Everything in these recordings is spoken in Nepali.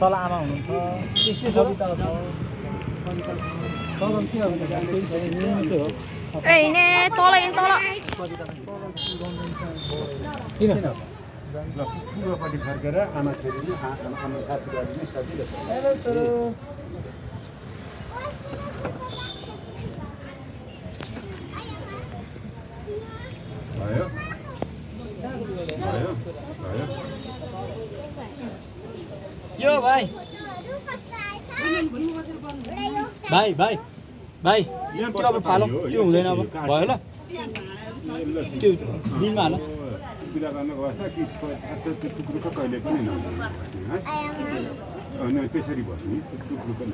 तल आमा हुनुहुन्छ के कविता छ तल के हो ए ने तल किन ल पूर्वपट्टि फर्केर आमा छोरीले आमा सासूबाले नै सजिलो भयो भयो भयो यो भाइ त्यो अब फालो त्यो हुँदैन अब भयो ल त्यो दिनमा हाल पूजा गर्नुको अवस्था कि टुक्रुको कहिले पनि नहुने त्यसरी बस्ने टुक्रुको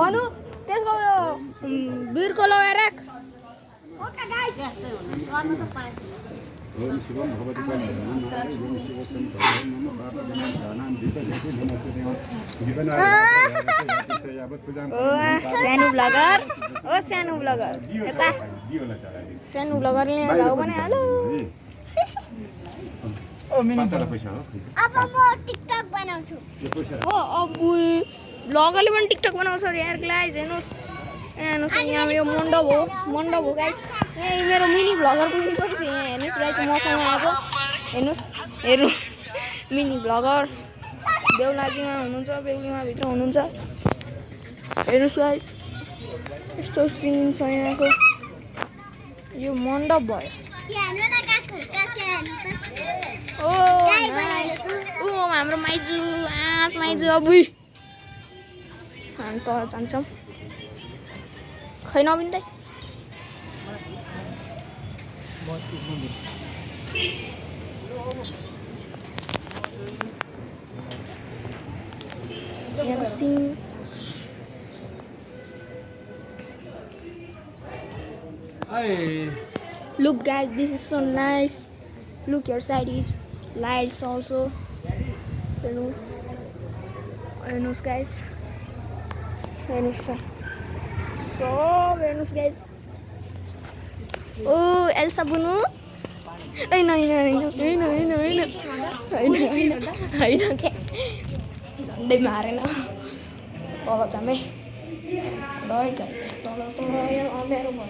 अनु त्यसको बिरको लगाएर राख ओम शिवम भगवती कल्याणं ओम शिवम सानो ब्लगर ओ सानो ब्लगर यता सानो ब्लगरले जाऊ भने हालो ओ मिनी पैसा हो अब म टिकटक बनाउँछु हो अब ब्लगरले पनि टिकटक बनाउँछ अरे यार गाइस हेर्नुस् यहाँ यो मण्डप हो गाइस यहाँ मेरो मिनी ब्लगर पनि छ यहाँ हेर्नुस् गाइस मसँग आज हेर्नु मिनी ब्लगर बेहुलाजीमा हुनुहुन्छ बेहुलीमा भित्र हुनुहुन्छ हेर्नुस् गाइस यस्तो सिन छ यहाँको यो मण्डप भयो ओ हाम्रो माइजू माइजू अबुई हामी तल जान्छौँ खै नबिन्दै यहाँको scene look guys, this is so nice. Look, your side is lights also. Venus guys. Venus guys. Oh, Elsa Bunu. I know. They marry now. Tolo chame. Doi guys. Tolo yang on there boy.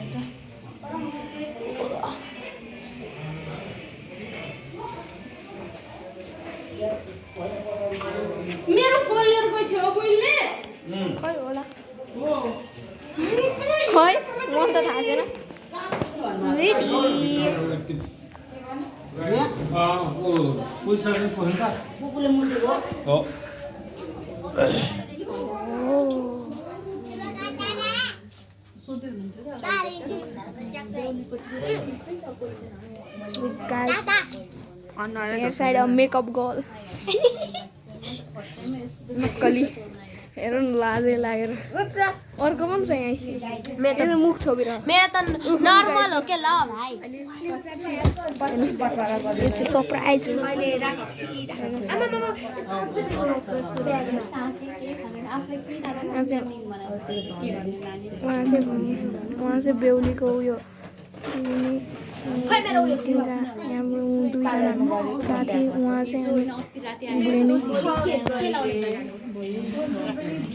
मेरो फोन लिएर गइ छ बुइले खै होला खै म त थाहा छैन स्वीटी पैसा पनि त बुबुले मुन्डे हो हो guys on your side a makeup girl नक्कली हेर न लाजै लागेर अर्को पनि छ यहाँ मेरो मुख छोपेर मेरो त नर्मल हो के ल भाइ इट्स अ सरप्राइज वहाँ चाहिँ बेहुलीको उयो यहाँ दुईजना साथी उहाँ चाहिँ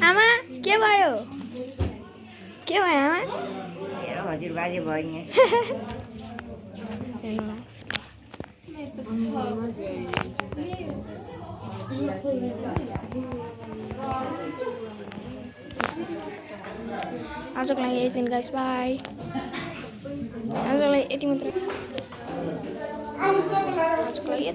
आमा के भयो आमा हजुर बाजे भयो यहाँ आजको लागि यति गाइस बाई आजको लागि यति मात्रै आजको लागि